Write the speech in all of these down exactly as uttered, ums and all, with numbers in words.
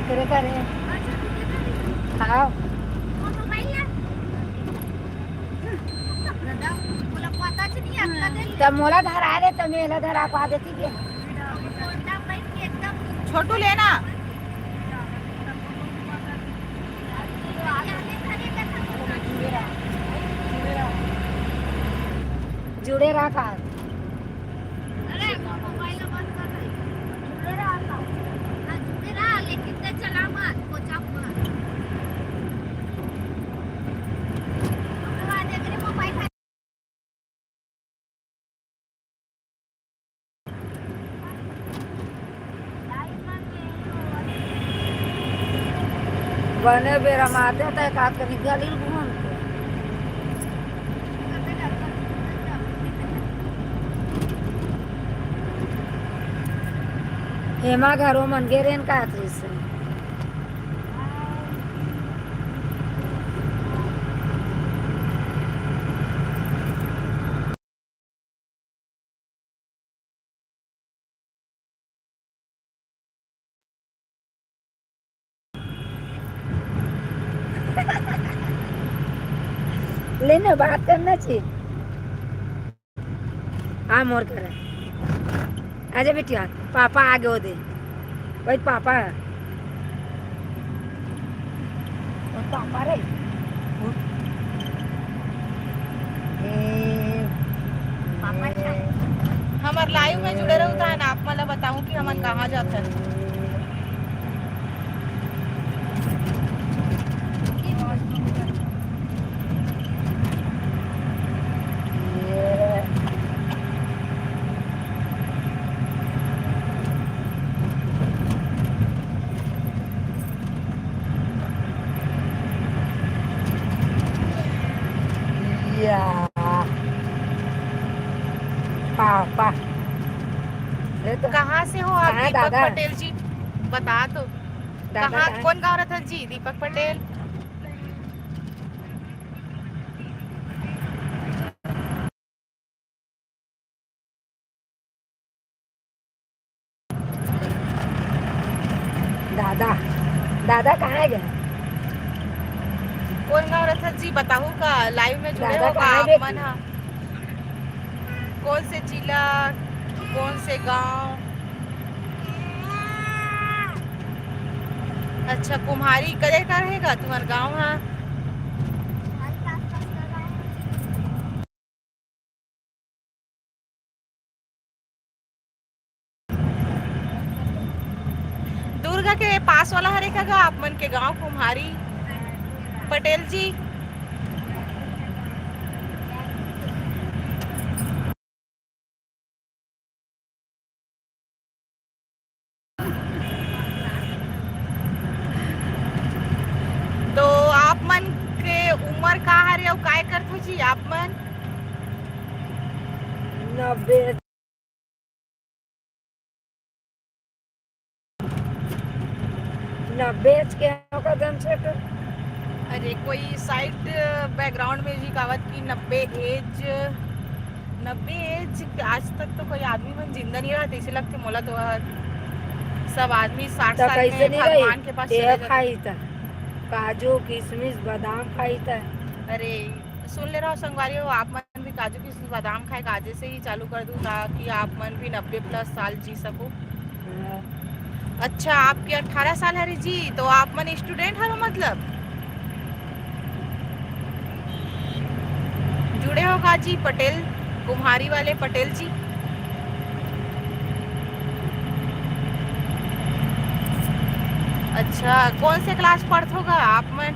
करे करे। हाँ। त मोला धरा दे, त मैं एला धरा पा देती के। छोटू लेना। जुड़े रहा का? अरे, मोबाइल बंद कर दे। जुड़े रहा का? हाँ, जुड़े रहा, लेकिन ते चला मत, कोचा मत। ओकर बाद एकरे मोबाइल बने बेरा म आते त एकाध कनी गली घूम के। हेमा घरो मन गे रेन का अतरी से। लेना, बात करना चाहिए। आ मोर करा। आजा बेटिया, पापा आगे हो दे। भाई पापा। ओ पापा रे। ए, पापा ए। हमर लाइव में जुड़े रहू, तहन आप मन ला बताऊं कि हमन कहाँ जाथन। या। पापा। ले तो। कहाँ से हो आप, कहाँ दीपक दादा? पटेल जी? बता तो। दादा कहाँ, कहाँ? कौन गाँव रहता जी, दीपक पटेल? दादा, दादा कहाँ गए? कौन गाँव रथत जी, बताहू का? लाइव में जुड़े दादा हो का कहाँ आप गए? मन ह? कौन से जिला, कौन से गांव? अच्छा, कुम्हारी करे का रहेगा तुम्हार गांव ह? दुर्ग के पास वाला हरे का गा आप मन के गांव कुम्हारी? पटेल जी। तो आप मन के उम्र का हरे अउ काय करथो जी आप मन? नब्बे। नब्बे एज के हो का दम से तो। अरे, कोई साइड बैकग्राउंड में भी कहावत कि नब्बे एज, नब्बे एज, आज तक तो कोई आदमी मन जिंदा नहीं रहत, ऐसे लगते मोला तो हर सब आदमी साठ त साल कैसे में नहीं रही? भगवान के पास ते चले जाते। खाई त काजू, किशमिश, बादाम खाई त। अरे, सुन ले रहो संगवारी हो, आप मन भी काजू किशमिश बादाम खाए का आजे से ही चालू कर दूं, ताकि आप मन भी नब्बे प्लस साल जी सको। हाँ। अच्छा, आपके अठारह साल हरे जी, तो आप मन स्टूडेंट हरो मतलब? जुड़े हो का जी पटेल, कुम्हारी वाले पटेल जी? अच्छा, कौन से क्लास पढ़थो गा आप मन?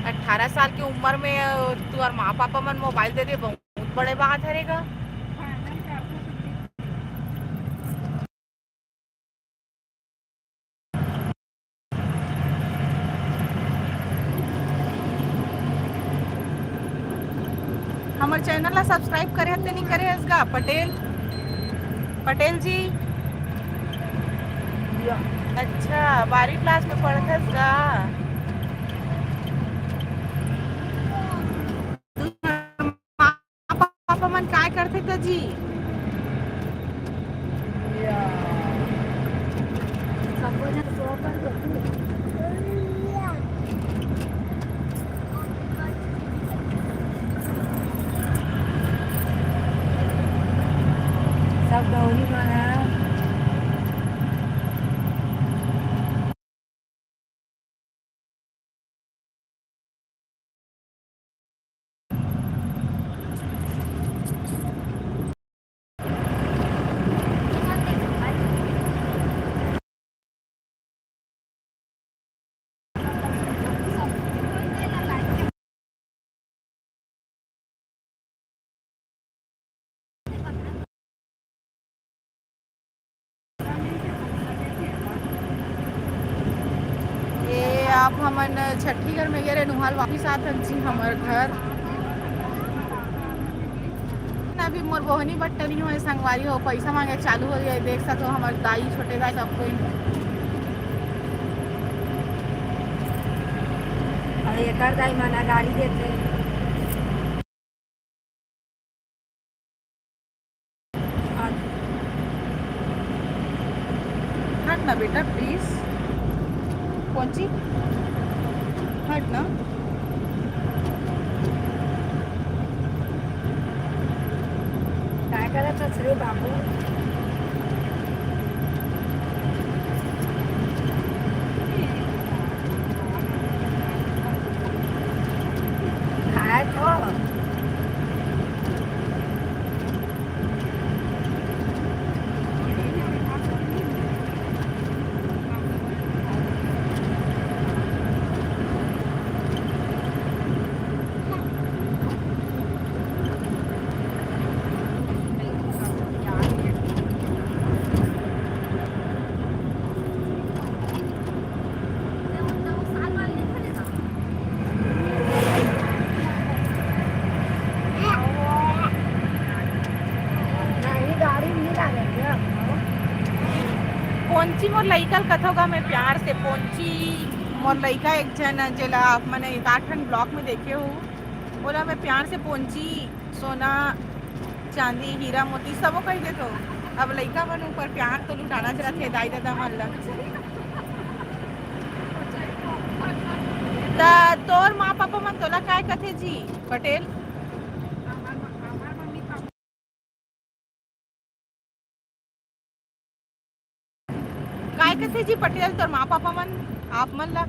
अठारह साल की उम्र में, अ, तुहर माँ पापा मन मोबाइल दे दे, बहुत बड़े बात हरे गा। हमर चैनल ला सब्सक्राइब करे हस ते नहीं करे हस गा पटेल, पटेल जी? अच्छा, बारहवीं क्लास में पढ़थस गा। पापा मन काय करथे त जी? या। सबो झन सो कर देथे। दौरी वाला। ये आप हमन छट्ठीगढ़ में गे रहे, नुहाल वापिस आत हन जी हमर घर। अभी मोर बहनी बट्टा नहीं होए, संगवारी हो, पैसा मांगे चालू हो गए। देख सको हमर दाई, छोटे दाई, सब कोई। अरे एकर दाई मना गाड़ी देथे। हट ना बेटा, प्लीज। कौन सी? हट ना। काय करत हस रे बाबू? खाए तो। पोंची मोर लइका ल कथो गा मैं प्यार से, पोंची। मोर लइका एक झन, जेला आप मन एक आठ ठन ब्लॉग में देखे हो, ओला मैं प्यार से पोंची, सोना, चांदी, हीरा मोती सबो कहि देथों। अब लइका मन ऊपर प्यार तो लुटाना च रथे दाई ददा मन ला। त तोर माँ पापा मन तोला काय कथे जी पटेल? काय कथे जी पटेल तोर माँ पापा मन आप मन ला?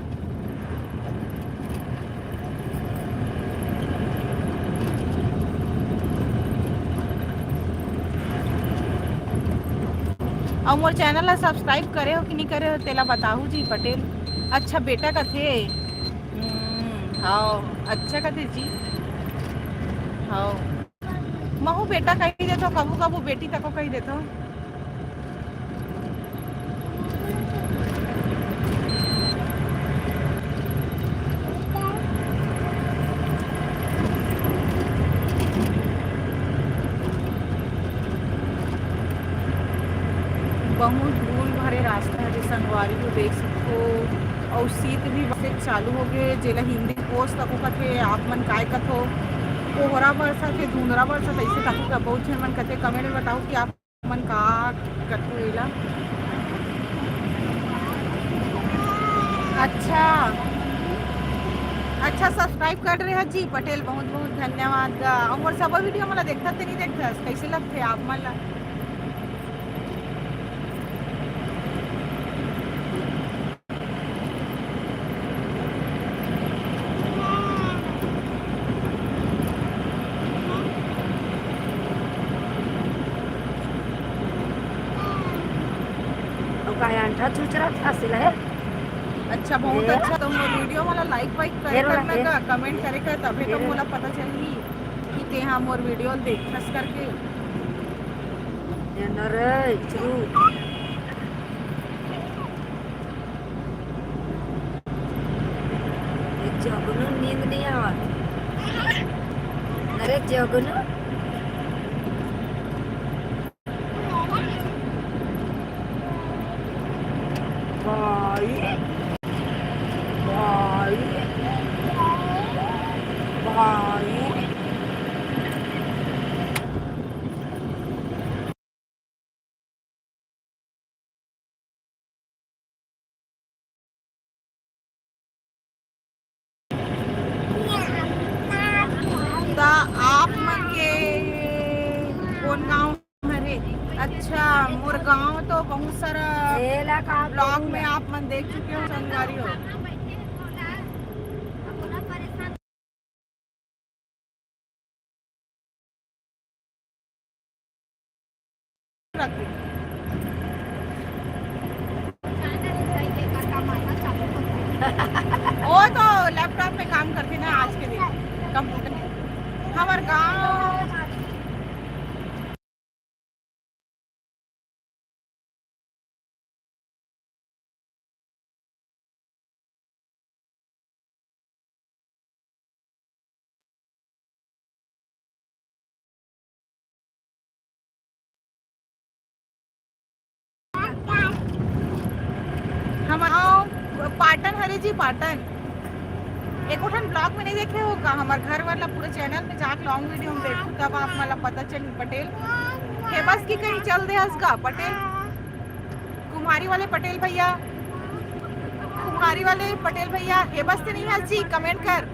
अउ मोर चैनल ला सब्सक्राइब करे हो कि नहीं करे हो, तेला बताहू जी पटेल। अच्छा बेटा कथे। हम्म, हाव, अच्छा कथे जी। हाव। महू बेटा कहि देथों, कभू कभू बेटी तको कहि देथों। बहुत धूल भरे रास्ता हे संगवारी हो, देख सकथो। अउ शीत भी बसे चालू हो गए, जेला हिंदी कोस तको कथे, आप मन काय कथो? कोहरा बरसत हे, धुंधरा बरसत, ऐसे कथे का बहुत झन मन कथे। कमेंट में बताओ कि आप मन का कथो एला। अच्छा, अच्छा, सब्सक्राइब कर रहे हैं जी पटेल, बहुत बहुत धन्यवाद। अउ मोर सब वीडियो मन ला देखथस ते नहीं देखथस, कैसे लगथे आप मन ला? अउ काय अंठा चुचरा फासिल हे? अच्छा, बहुत ए? अच्छा। तो मोर वीडियो वाला लाइक वाइक करे फेर ओला करना फेर। का, कमेंट करे का, तभे तो फेर। मोला पता चलही कि तेहा मोर वीडियो देखथस करके। ए नरे, चुप। ए जगनू नींद नहीं आवत। अरे जगनू। भाई, भाई, भाई। त आप मन के कोन गांव हरे? अच्छा। अच्छा, मोर गांव तो बहुत सारा एला का ब्लॉग में आप मन देख चुके हो, संगवारी हो। वो तो लैपटॉप में काम करथे ना आज के दिन, कंप्यूटर में। हमर गांव हम आओ पाटन हरे जी, पाटन। एको ठन ब्लॉग में नहीं देखे हो का? हमर घर वाला पूरे चैनल में जाके लॉन्ग वीडियो में देखो, तब आप मतलब पता चल पटेल। हे बस की कहीं चल दे हस का पटेल? कुम्हारी वाले पटेल भैया, कुम्हारी वाले पटेल भैया, हे बस से नहीं हस जी, कमेंट कर।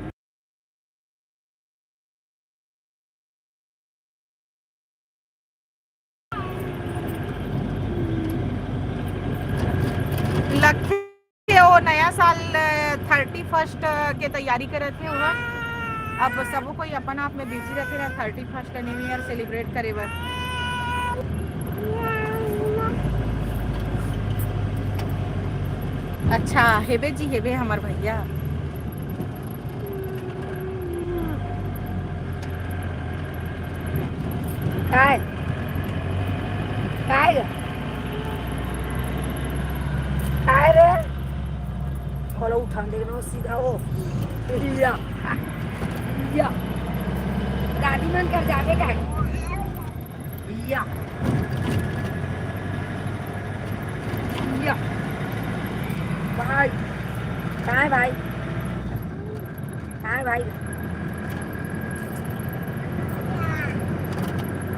लगथे वो नया साल, अ, थर्टी फर्स्ट के तैयारी करत हे ओहा। अब सबो कोई अपन आप में बिजी रथे ना, thirty first new year celebrate करे बर। अच्छा, हेबे जी, हेबे हमर भैया। काय? काय ग? काय रे? खोलो उठा दे ना सीधा हो। या। या। दादी मन कर जाबे काय? या। या। भाई। काय भाई? काय भाई?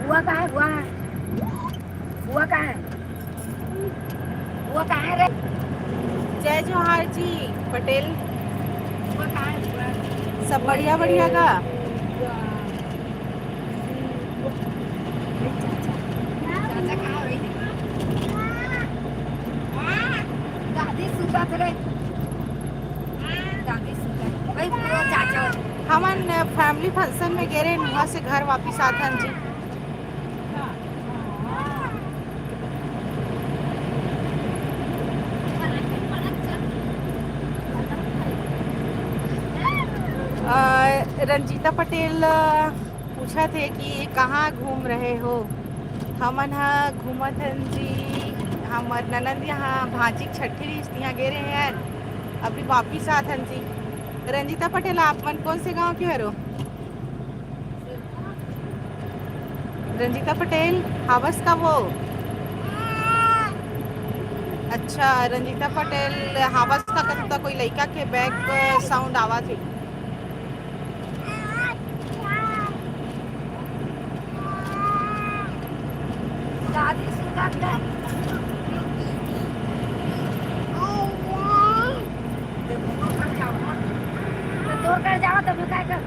बुआ कहाँ है? बुआ है? बुआ कहाँ है? बुआ कहाँ है रे? जय जोहार जी पटेल। बुआ कहाँ है? बुआ। सब बढ़िया, बढ़िया का? बुआ। चाचा कहाँ होई? दादी सुतत रे। दादी सुतत। वही पूरा चाचा। हमन फैमिली फंक्शन में गे रहे, वहां से घर वापस आथन जी। अ, रंजीता पटेल, अ, पूछत हे कि कहाँ घूम रहे हो? हमन ह घूमत हन जी, हमर ननद यहाँ भांची के छट्ठी रहिस, तिहाँ गे रहे हन, अभी वापिस आत हन जी। रंजीता पटेल, आप मन कौन से गांव के हरो? रंजीता पटेल, हावस का वो? अच्छा, रंजीता पटेल, हावस का कत्ता कोई लइका के बैक साउंड आवत हे। दादी सुतत हे। तो तोर कर जाओ, तो मैं काय कर?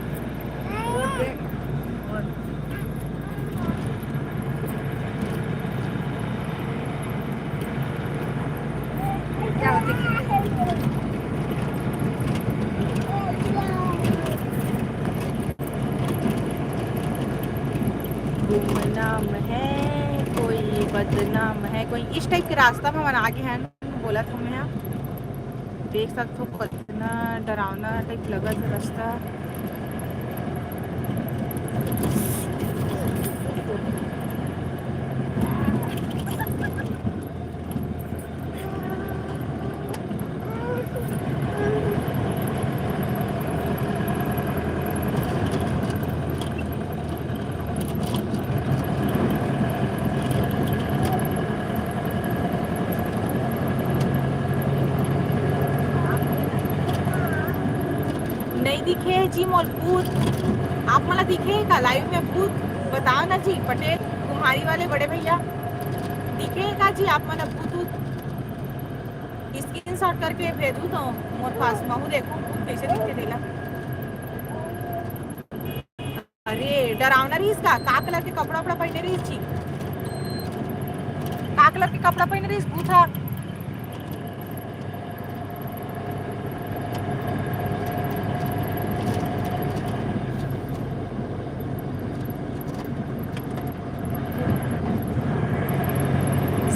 गुमनाम है, कोई बदनाम है, कोई इस टाइप के रास्ता में मन आगे हैं। बोलत हँव मैं ह। देख सकथो, कतना डरावना टाइप लगत हे रास्ता। नइ दिखे हे जी मोर पूत। आप मन ला दिखे हे का लाइव में पूत? बताओ ना जी, पटेल कुम्हारी वाले बड़े भैया, दिखे हे का जी आप मन ला पूत? स्क्रीनशॉट करके भेजू तो मोर पास, महू देखो पूत कैसे दिखथे तेला। अरे, डरावना रहिस का? का कलर के कपड़ा उपड़ा पहिने रहिस जी? का कलर के कपड़ा पहिने रहिस भूत ह?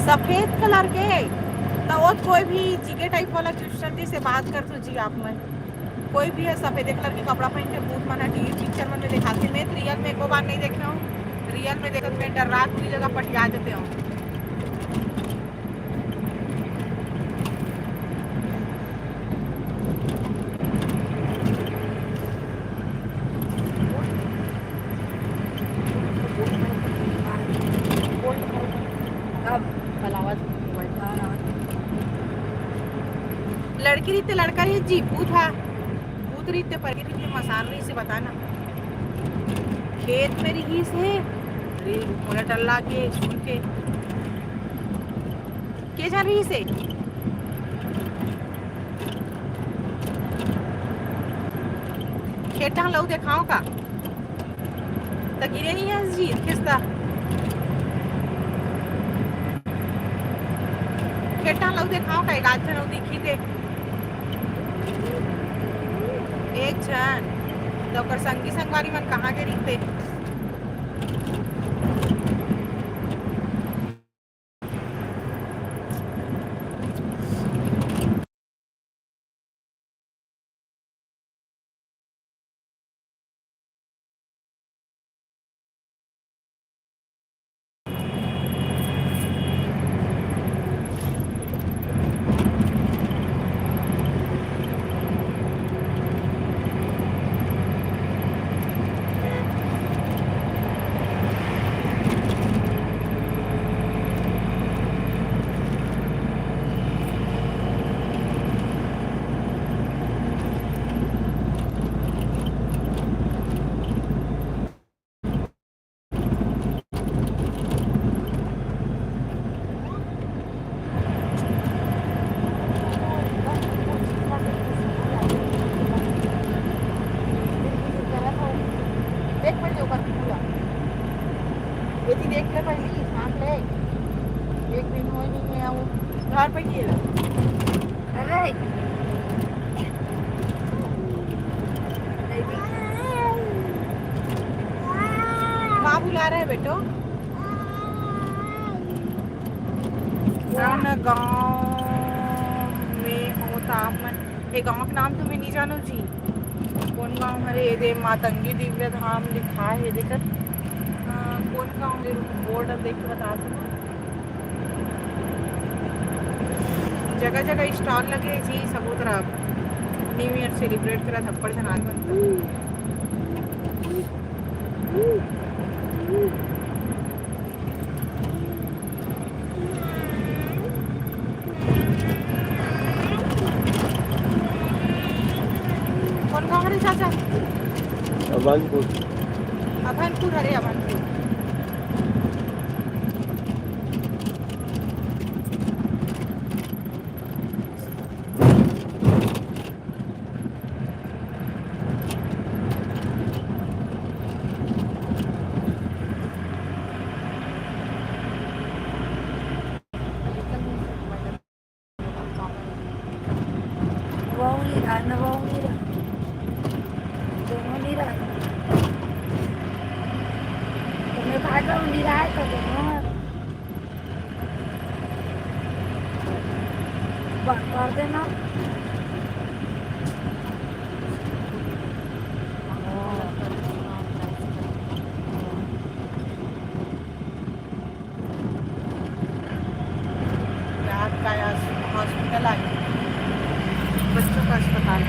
सफेद कलर के। त वो कोई भी जीके टाइप वाला क्वेश्चन से बात कर दो जी आप मन। कोई भी है सफेदे कलर के कपड़ा पहन के भूत मन ह टीवी पिक्चर मन में दिखाते, मैं तो रियल में एको बार नहीं देखे हूँ। रियल में देखत मैं डर्रा के पूरी जगह पटिया जाते हूँ। लड़की रही ते लड़का रही जी, भूत हा। भूत रही ते परी रही ते मसान रही से बता ना। खेत में रही से, अरे, मोला डर लागे सुन के। के झन रही से? खेत डहर लऊ देखाओ का? त गिरे नहीं है जी, खिस्ता। खेत डहर लऊ देखाओ का? एक आध झन अऊ दिखी ते। एक झन। त ओकर संगी संगवारी मन कहाँ के रहिते? देख पहले ओकर पूरा। एती देख ले पहली, झांक ले। एक दिन होई नहीं है वो। घर पे किए ला। अरे। माँ बुला रहे हैं बेटो। कौन गाँव में हो तो आप मन? ये गाँव के नाम तो मैं नहीं जानव जी। कोन गाँव हरे? ये दे मातंगी दिव्य धाम लिखा है, देखत। हाँ, कोन गाँव हरे? रुको, बोर्ड अब देख के बता दो। जगह जगह स्टॉल लगे हे जी, सबो तरफ न्यू ईयर सेलिब्रेट करत अब्बड़ झन आदमी मन। कोन गाँव हरे चाचा? अभनपुर। अभनपुर हरे, अभनपुर। वहू नहीं रहा, न वहू नहीं रहा, दोनों नहीं रहा। तो मैं भाग रहा हूँ, नहीं रहा है तो दोनों। बंद कर देना। यार का आज हॉस्पिटल आए, बच्चों का अस्पताल।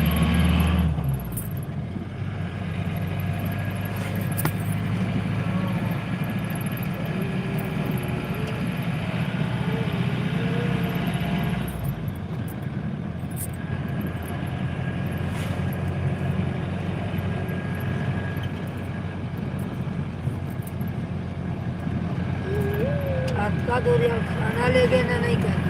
अतका दूर यहाँ खाना लेगे ना, नहीं कर।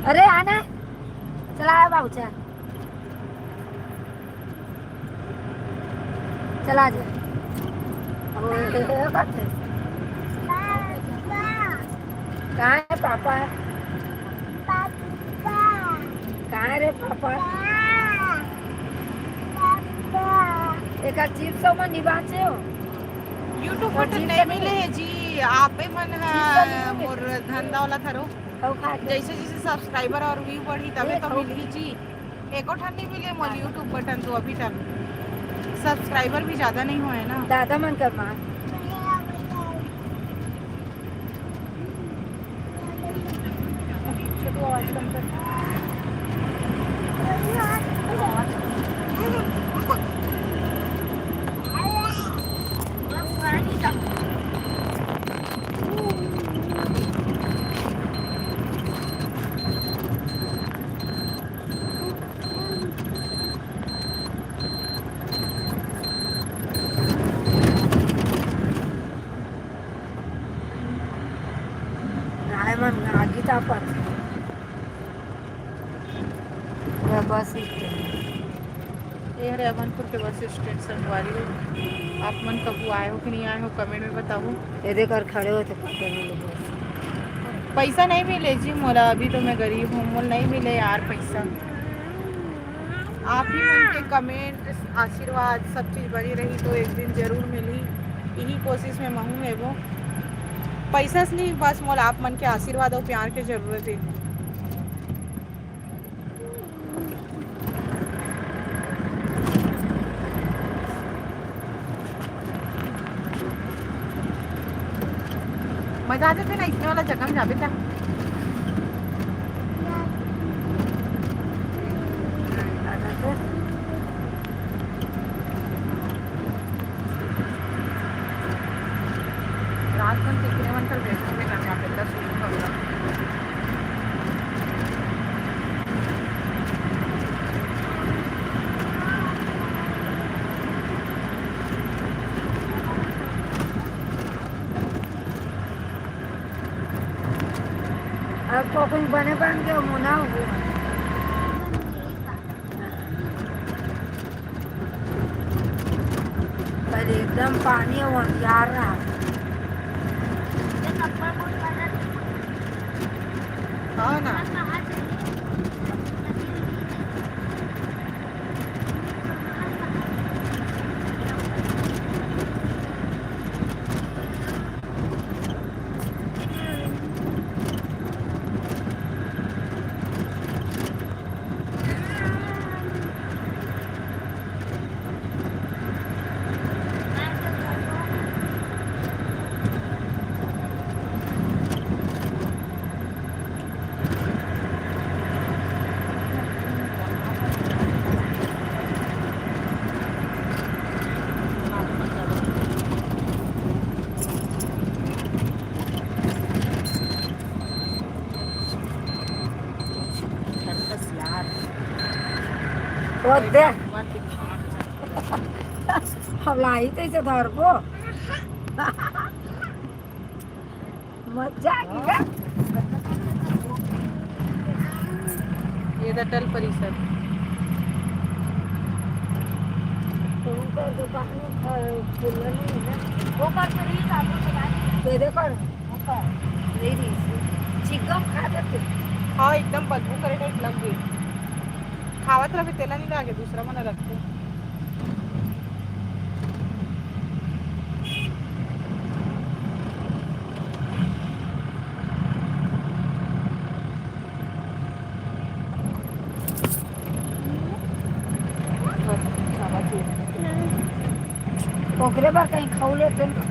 अरे आना। पहुंचा। चला जा। अब वो करते। कहाँ है पापा? कहाँ रे पापा? एक आध चिप्स अउ मन निबाचे हो। YouTube पर तो नहीं मिले जी, आपे मन ह मोर धंधा वाला थरो। जैसे जैसे subscriber और view बढ़ी, तबे तो मिलही जी। एको ठन नहीं मिले मोर YouTube बटन तो अभी तक। Subscriber भी ज्यादा नहीं हुआ है ना। दादा मन कर मार। आए मन आगी तापत। Bus stand. ये हरे अमनपुर के बस स्टेशन वाली। आप मन कभू आए हो कि नहीं आए हो, comment में बताओ। ये देख, और खड़े हो तो पता नहीं लगे। पैसा नहीं मिले जी मोला, अभी तो मैं गरीब हूँ, मोला नहीं मिले यार पैसा। आप ही मन के comment, आशीर्वाद, सब चीज बनी रही तो एक दिन जरूर मिली। यही कोशिश में महू है वो। पैसा से नहीं, बस मोला आप मन के आशीर्वाद और प्यार के जरूरत है। मजा आ जाथे ना इसने वाला जगह में जाबे त। रात भर कितने मन कर बैठा भी करना पड़ता, सुई पकड़ा। अब को कुछ बने बन के मुना हो गया। पर एकदम पानी है, वो अंधियार रहा। हाँ ना। ओ दे। हम लाई तैसे धरबो। मजा आ गया। ये अटल परिसर। उनकर दुकान में, अ, खुलल नहीं है। वो कर तो रही, साबुन से बात। ये देखो ना। नहीं रही। चिकन खा जाते। हाँ, एकदम बदबू करे टाइप लग गई। खावत रहे, तेला नहीं लागे, दूसरा मन रखते। ओकरे बर कहीं खाऊ लेते न।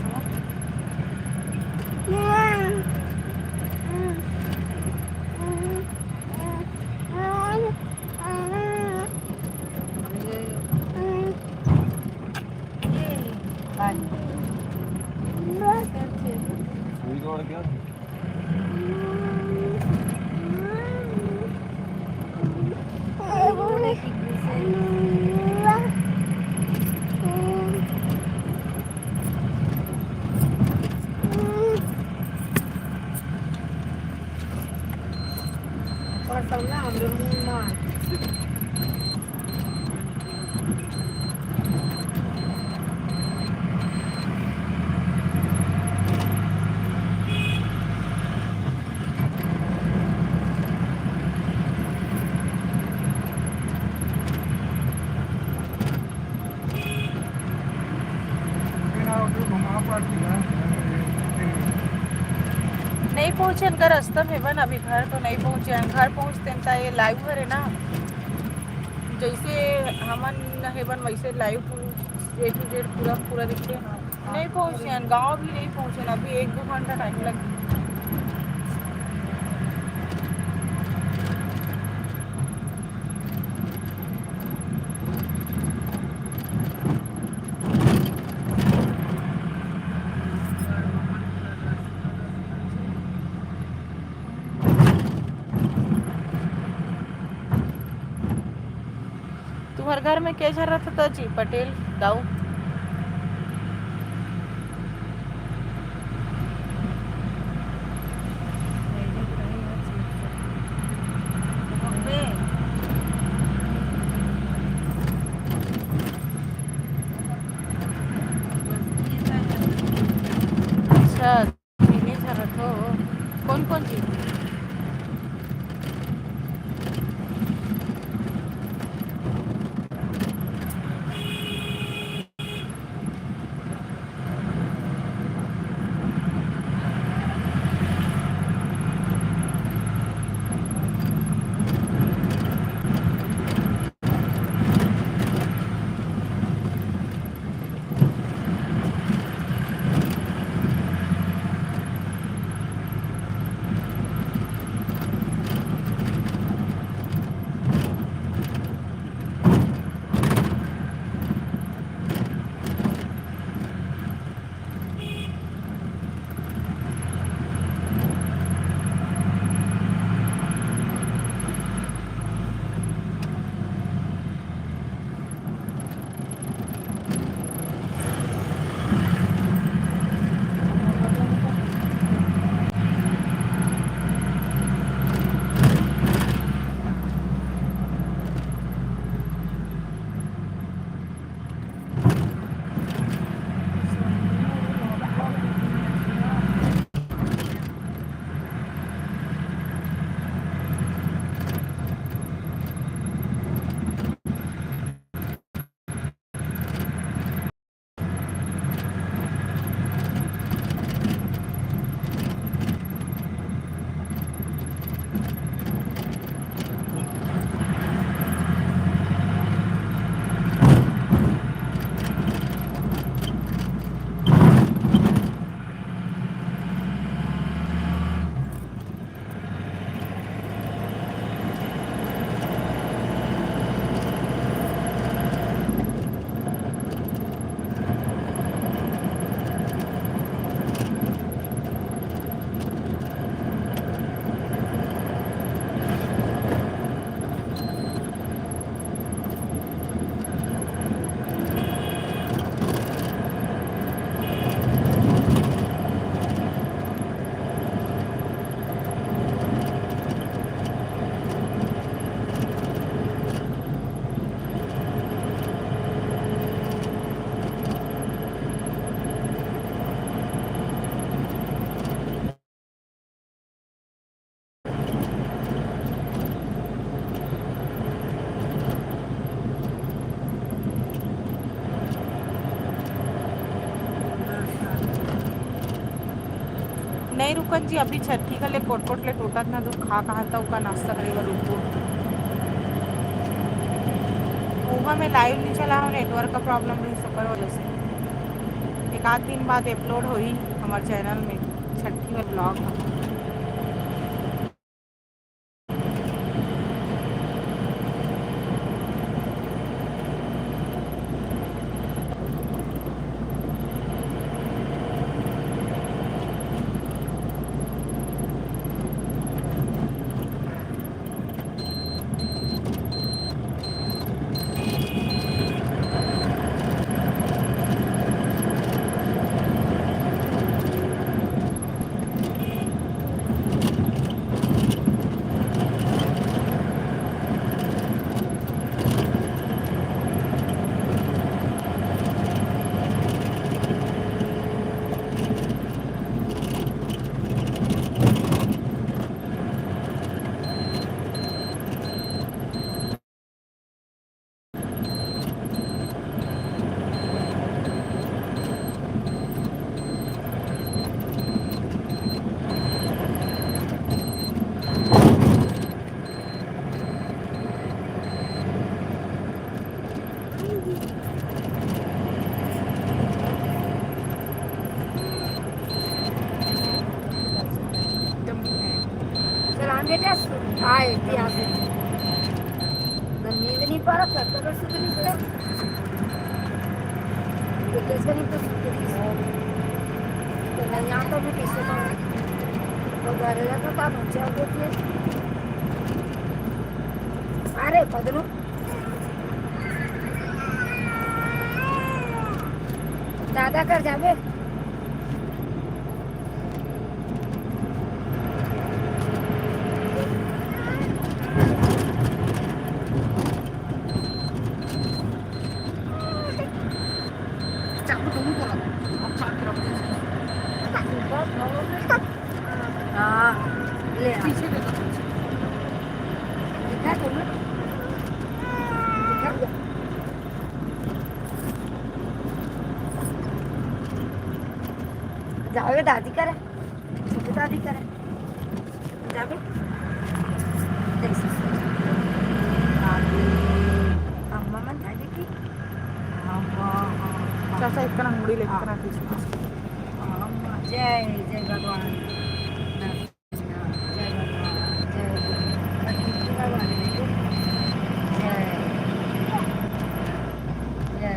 मसाला हम लोग मूंग मार। नहीं पहुँचे इनका रास्ता में बन, अभी घर तो नहीं पहुँचे हैं। घर पहुँचते हैं तो ये लाइव हरे ना, जैसे हमन हेवन वैसे लाइव ए टू जेड पूरा पूरा दिखते हैं। नहीं पहुँचे हैं, गाँव भी नहीं पहुँचे हैं, अभी एक दो घंटा टाइम लग। तुम्हार घर में के झन रथो जी, पटेल दाऊ? अच्छा। मिले झरत हो। कौन कौन चीज? नहीं रुकन जी, अभी छट्ठी का ले कोटकोट ले टोटत ना, तो खा कहा था उका नाश्ता करे बर रुको। ओहा में लाइव नहीं चला हो, नेटवर्क का प्रॉब्लम रही, ओकर वजह से एक आध दिन बाद अपलोड होई हमारे चैनल में छट्ठी का ब्लॉग। बेटा, सुन, हाँ, ऐतिहासिक। मैं नींद नहीं पा रहा, कब तक सुन रही है? ये कैसे नहीं तो सुन रही है? तो मैं यहाँ पर भी पीछे में हूँ। तो घर का काम अच्छा होती है। अरे, पदनू। दादा कर जाबे। हाँ, ले आ। पीछे देखो, पीछे। दिखा तुमने? दिखा? जाओगे दादी करे? छोटी दादी करे? जाबे? देख से। अम्मा मन खाए देखी? अम्मा, अम्मा। चाचा, इतना मुड़ी ले, हाँ। इतना पीछे। अम्मा, जय, जय भगवान। जय भगवान, जय भगवान। जय। जय।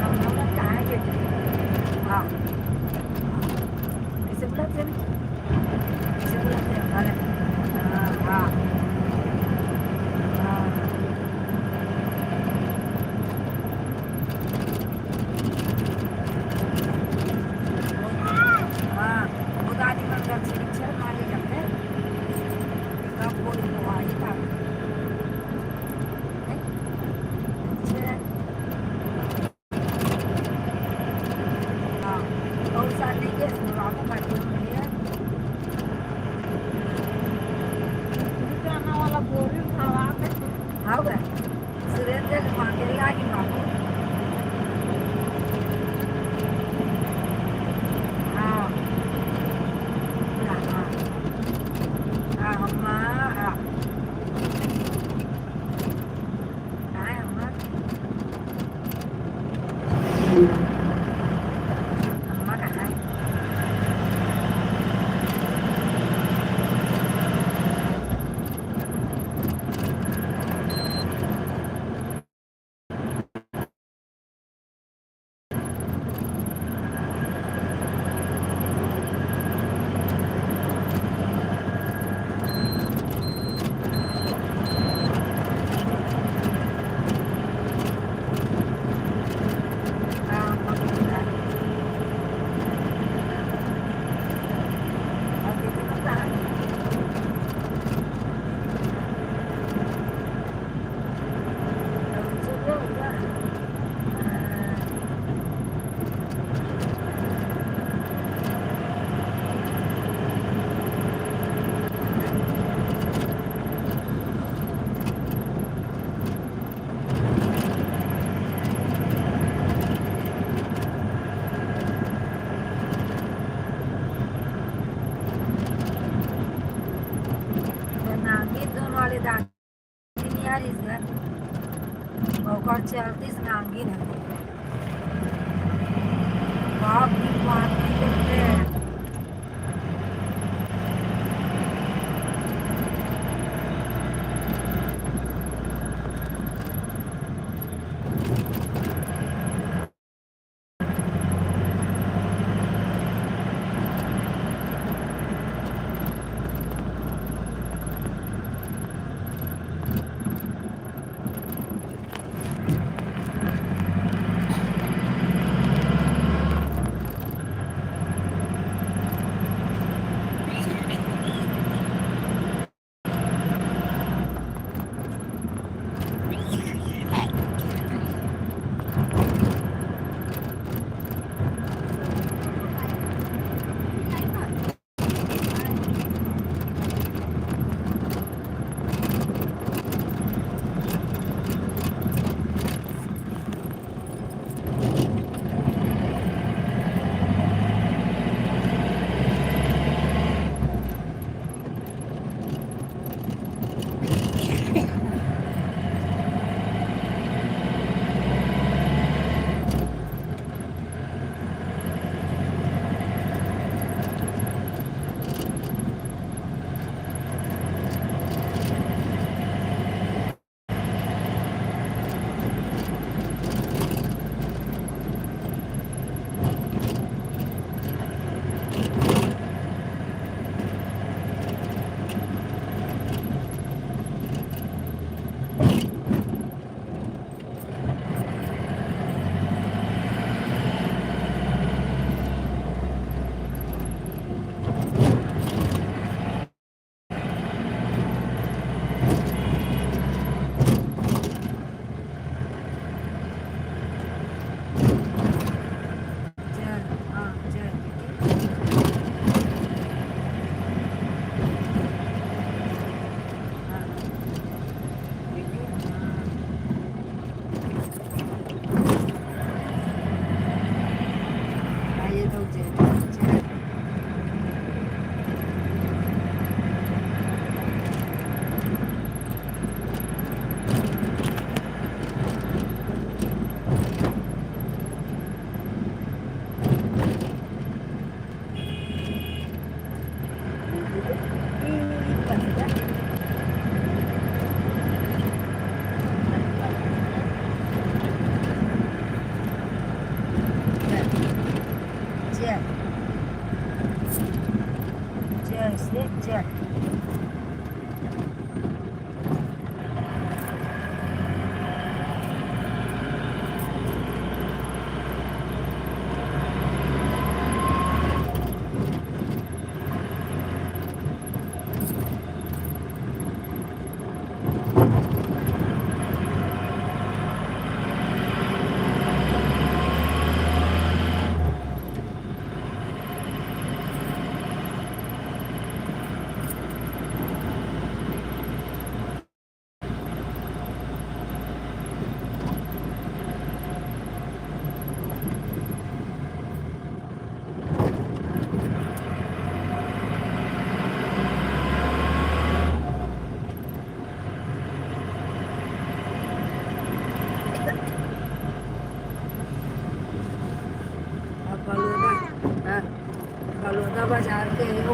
हम लोग का कहाँ है ये? हाँ। कैसे बुलाते हैं? कैसे बुलाते हैं? अरे, हाँ, हाँ। हाँ। हाँ, वो दादी मन का सिर छेद मारे जाते हैं। एक आप बोल को आई था। हैं? छेद। हाँ, बहुत सारे के बाबू का जीवन बढ़िया। गाना वाला बोरी उठावा के। हाँ बे, सुरेंद्र के मांगे लागी बाबू। हाँ। हाँ, हाँ। हाँ, अम्मा, हाँ। हाँ, अम्मा। अम्मा कहाँ है? नांगी दून वाले दादी नहीं आ रही सर, ओकर चलती से नांगी नहीं। बाप की बात नहीं करते हैं।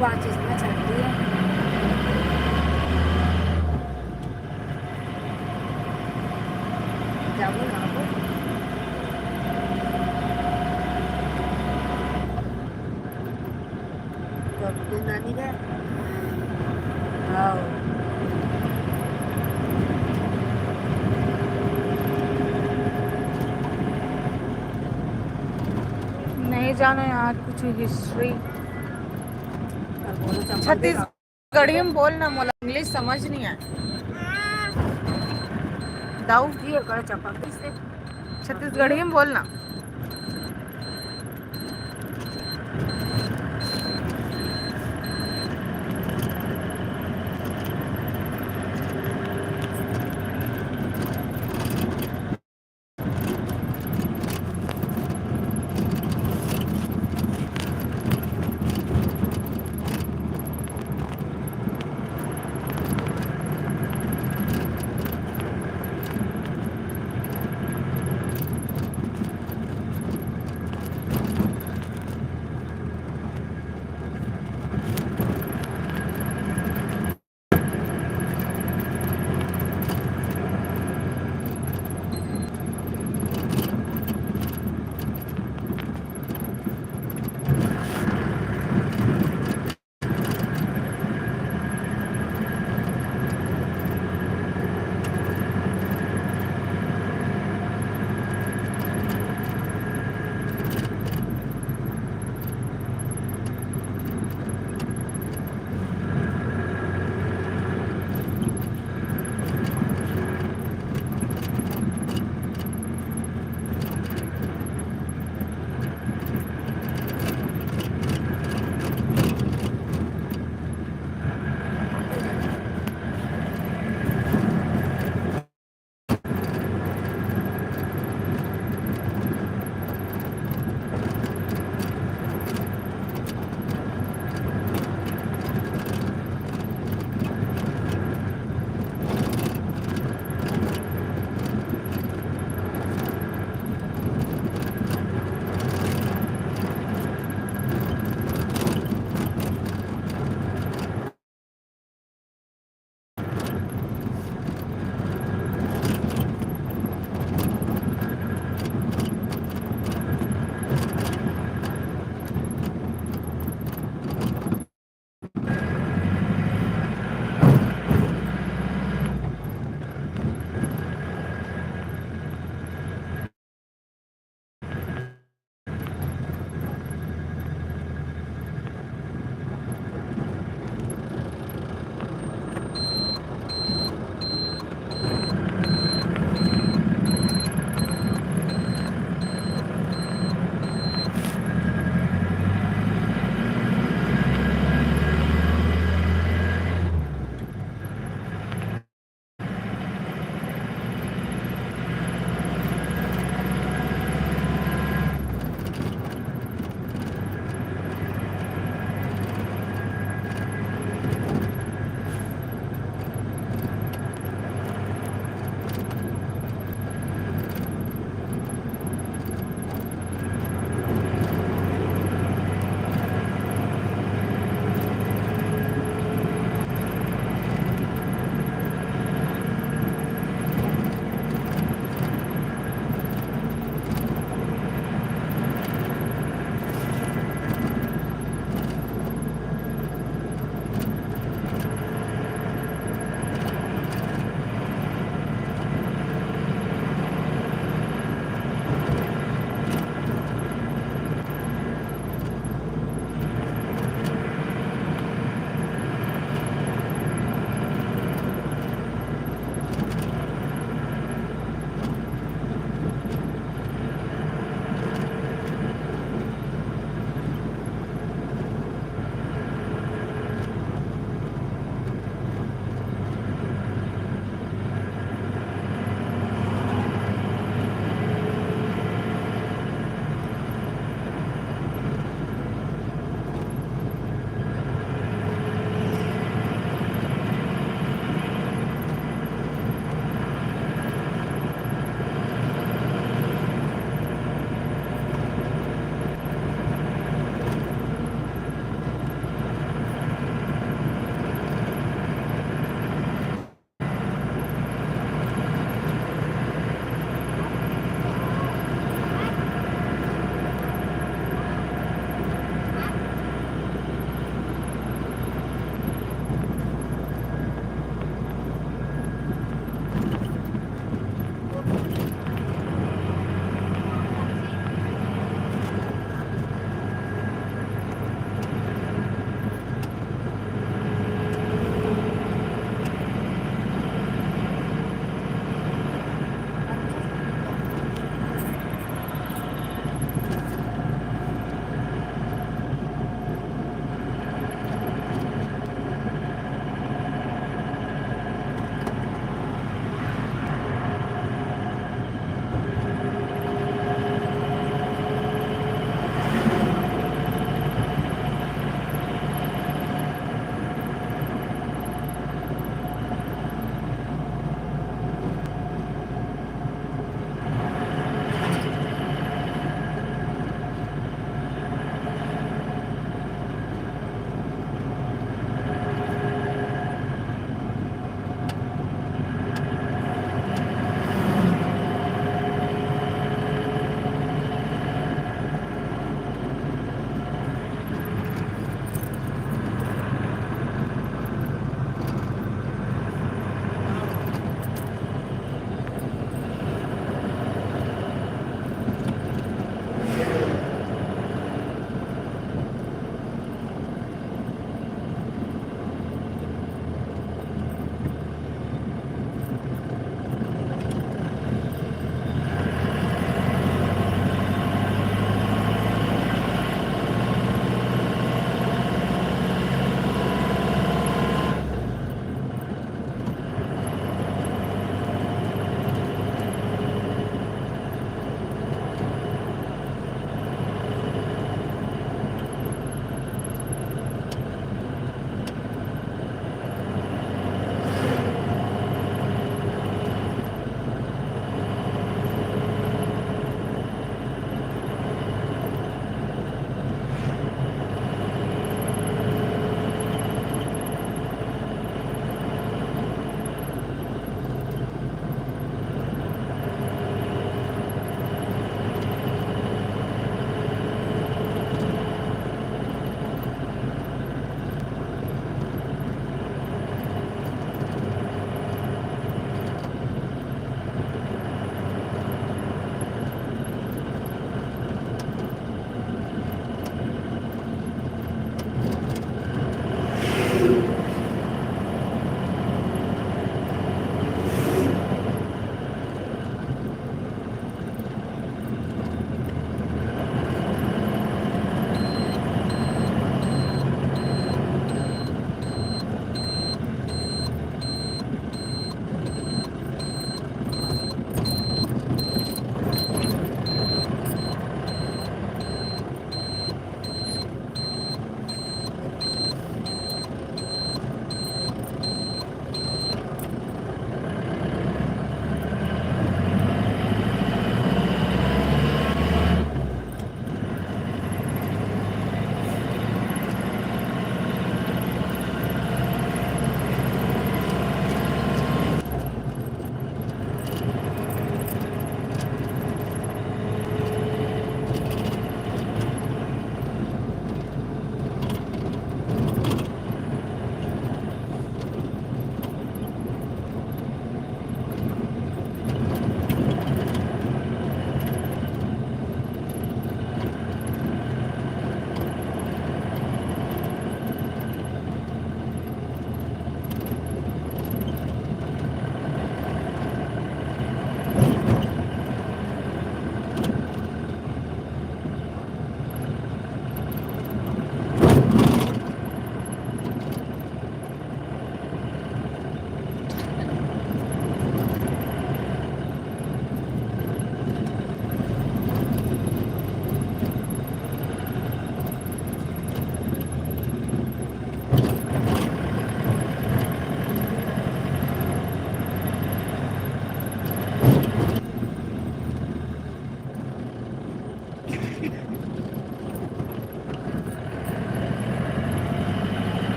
पाँच इसमें छट्टी है। क्या बोल रहा हूँ? तो अब तू नानी घर? हाँ। नहीं जाना यार, कुछ हिस्ट्री। छत्तीसगढ़ी में बोलना, मोला इंग्लिश समझ नहीं आए। दाऊ, छत्तीसगढ़ी में बोलना।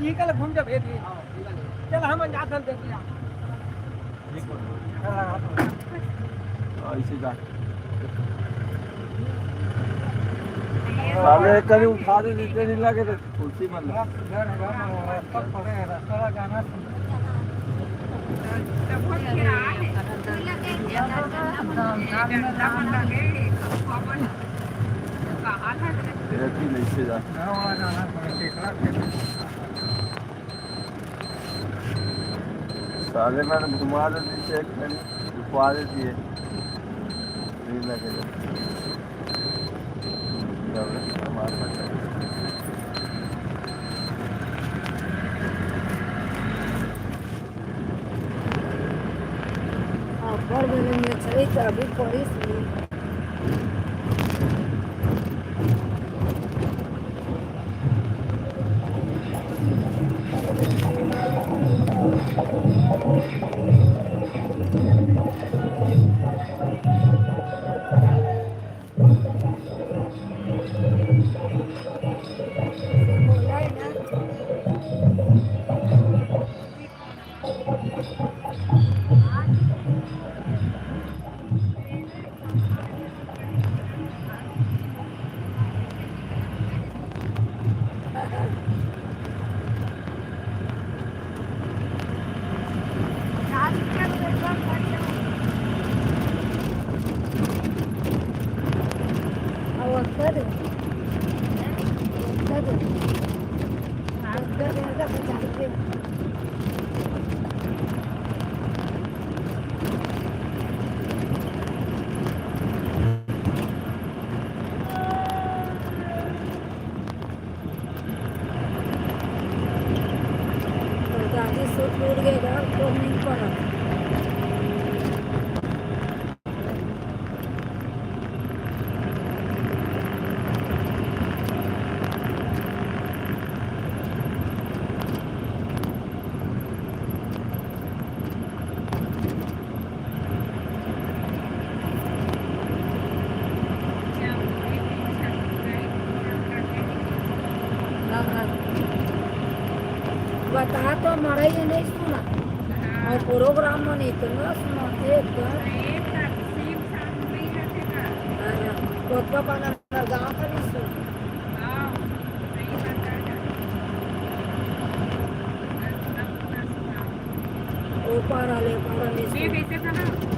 इही कल घूम जा भेज दी। चल, हम जात हन, देख लिया। ऐसे जा। साले एक करी उठा दे, नीचे नहीं लगे तो कुर्सी मन लगे। रास्ता पड़े है, रास्ता जाना। ये भी नहीं सीधा। साले मन घुमा देती, चेक कर, रुकवा देती है। नहीं लगेगा। हाँ, बड़ बने में चली तो अभी पड़ी सी। दादी से टूट गए, तो नहीं पड़ा। बता तो मड़ई नहीं सुना। हाँ। और प्रोग्राम में नहीं तो ना सुना, एकदम। हाँ, कोटका पाना गाँव का नहीं सुना। हाँ, नहीं बता। ओ पारा ले, पारा नहीं सुना।